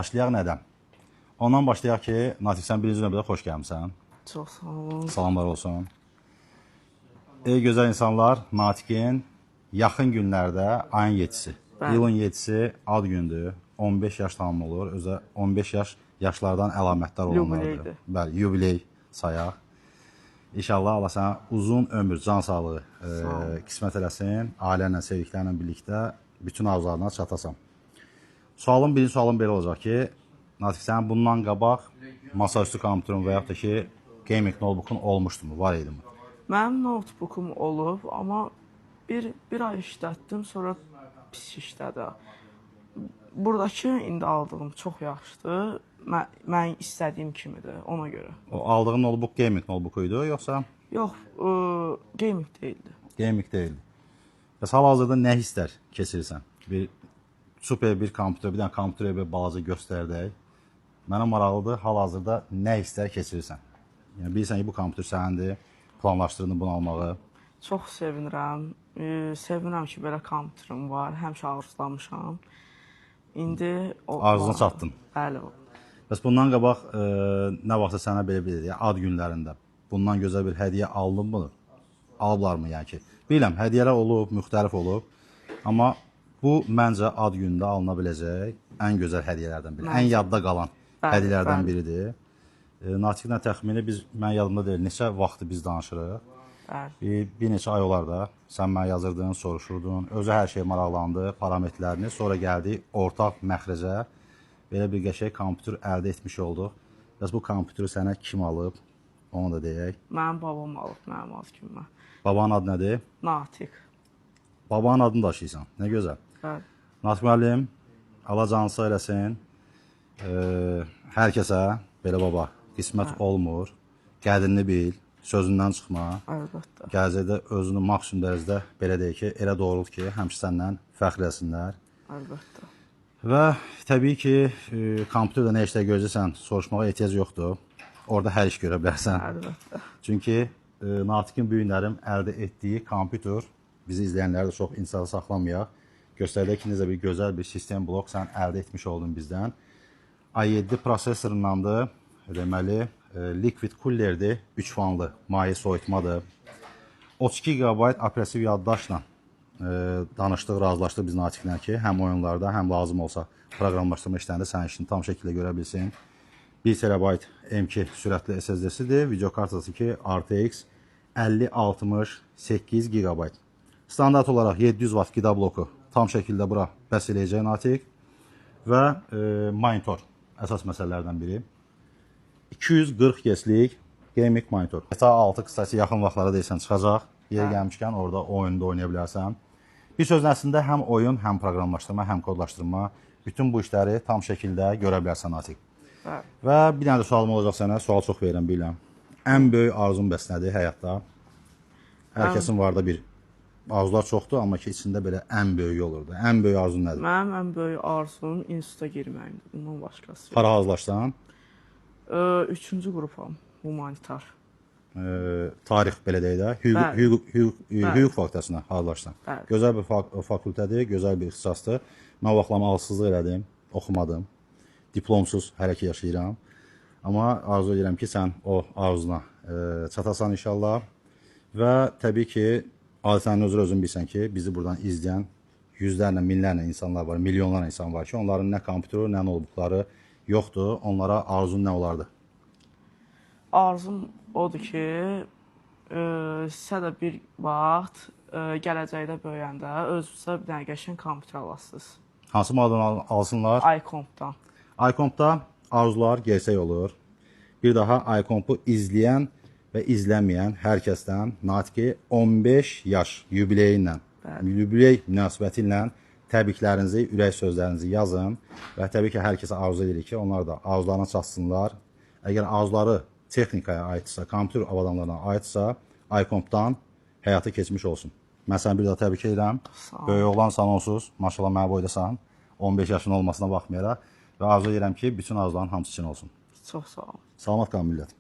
Başlayaq nədən? Ondan başlayaq ki, Natiq, sən birinci növbədə xoş gəlmisən. Çox sağ olun. Salamlar olsun. Ey gözəl insanlar, Natiqin yaxın günlərdə ayın 7-si, Bəli. İyulun 7-si ad gündür. 15 yaş tamam olur. Özə 15 yaş yaşlardan əlamətdar olanlardır. Yubileydir. Bəli, yubiley sayaq. İnşallah Allah sənə uzun ömür, can sağlığı qismət eləsin. Ailənlə, sevdiklərlə birlikdə bütün arzularına çatasan. Sualım, birinci sualım belə olacaq ki, Natiq, sənin bundan qabaq masaüstü kompüterin və yaxud da ki, gaming notebookun olmuşdumu, var idimi? Mənim notebookum olub, amma bir ay işlətdim, sonra pis işlədi. Buradakı indi aldığım çox yaxşıdır. Mən istədiyim kimidir, ona görə. O aldığın notebook gaming notebooku idi, yoxsa Yox, gaming deyildi. gaming deyildi? Bəs hal-hazırda nə hisslər keçirirsən? Bir super bir kompüter, bir dənə kompüterə bir balaca göstərdək. Mənə maraqlıdır, hal-hazırda nə hisslər keçirirsən? Yəni bilirsən ki, bu kompüter sənindir, planlaşdırdın bunu almağı. Çox sevinirəm. Sevinirəm ki, belə kompüterim var. Həmişə arzulamışam. İndi o Arzuna çatdın. Bəli. Bəs bundan qabaq nə vaxtsa sənə belə bir yəni ad günlərində bundan gözəl bir hədiyyə alınmı? Alıblarmı yəni ki? Bilirəm, hədiyyələr olub, müxtəlif olub. Amma bu məncə ad günündə alına biləcək ən gözəl hədiyyələrdən biri, ən yadda qalan Bəli, hədiyyələrdən bəli. biridir. Natiqlə təxmini biz, mən yadımda deyil, neçə vaxtı biz danışırıq. Bəli. Bir neçə ay olar da. Sən mənə yazırdın, soruşurdun. Özü hər şeyə maraqlandı, parametrlərini. Sonra gəldik ortaq məxrəcə. Belə bir qəşəng kompüter əldə etmiş olduq. Bəs bu kompüteri sənə kim alıb? Onu da deyək. Mənim babam alıb mənim ad günümə. Babanın adı nədir? Natiq. Babanın adını daşıyırsan. Nə gözəl. Bəli. Natiq müəllim, Allah canını sağ eləsin. Hər kəsə belə baba qismət olmur. Qədrini bil, sözündən çıxma. Əlbəttə. Gələcəkdə özünü maksimum dərəcədə belə deyək ki, elə doğrult ki, həmişə səndən fəxr eləsinlər. Əlbəttə. Və təbii ki, kompüterdə nə işlər gözləyirsən, soruşmağa ehtiyac yoxdur. Orada hər iş görə bilərsən. Əlbəttə. Çünki Natiqin bu günlərim əldə etdiyi kompüter, bizi izləyənləri də çox intizarda saxlamayaq. Göstərdik ki, necə bir gözəl bir sistem blok sən əldə etmiş oldun bizdən. i7 prosesorundandır. Deməli, liquid coolerdir, 3 fanlı maye soyutmadır. 32 GB operativ yaddaşla danışdıq, razılaşdıq biz Natiqlə ki, həm oyunlarda, həm lazım olsa proqramlaşdırma işlərində sənin işini tam şəkildə görə bilsin. 1 TB M.2 sürətli SSD-sidir. Video kartası ki RTX 5060 8 GB. Standart olaraq 700 W qida bloku tam şəkildə bura bəs eləyəcək Natiq. Və monitor əsas məsələlərdən biri. 240 Hz-lik gaming monitor. GTA 6 qısası yaxın vaxtlara deyirsən çıxacaq. Yeri gəlmişkən orada oyunu da oynaya bilərsən. Bir sözlə əslində həm oyun, həm proqramlaşdırma, həm kodlaşdırma, bütün bu işləri tam şəkildə görə bilərsən Natiq. Bəli. Və bir dənə də sualım olacaq sənə. Sual çox verirəm, bilirəm. Ən böyük arzun bəs nədir həyatda? Hər kəsin var da bir arzular çoxdur, amma ki içində belə ən böyüyü olurdu. Ən böyük arzun nədir? Mənim ən böyük arzum instituta girməyimdir. Bundan başqası yox. Hara hazırlaşsan? Üçüncü qrupam, humanitar. Tarix belə deyək də, Bəli. hüquq fakültəsinə hazırlaşsan. Bəli. Gözəl bir fakültədir, gözəl bir ixtisasdır. Mən o vaxtlar ağılsızlıq elədim, oxumadım. Diplomsuz hələ ki yaşayıram. Amma arzu edirəm ki, sən o arzuna çatasan inşallah. Və təbii ki, adətən özün bilirsən ki, bizi buradan izləyən yüzlərlə, minlərlə insanlar var, milyonlarla insan var ki, onların nə kompüteri, nə notebookları yoxdur. Onlara arzun nə olardı? Arzum odur ki, sizə də bir vaxt gələcəkdə böyüyəndə özünüzə bir dənə qəşəng kompüter alasınız. Hansı mağazadan alsınlar? iComp-dan. iComp-da arzular gerçək olur. Bir daha iComp-u izləyən və izləməyən hər kəsdən Natiqi 15 yaş yubileyi ilə, yubiley münasibəti ilə təbriklərinizi, ürək sözlərinizi yazın və təbii ki, hər kəsə arzu edirik ki, onlar da arzularına çatsınlar. Əgər arzuları texnikaya aiddirsə, kompüter avadanlarına aiddirsə, iComp-dan həyata keçmiş olsun. Mən səni bir daha təbrik edirəm. Sağ ol. Böyük oğlansan onsuz, maşallah mənə boydasan. 15 yaşın olmasına baxmayaraq və arzu edirəm ki, bütün arzuların hamısı üçün olsun. Çox sağ olun. Salamat qalın millət.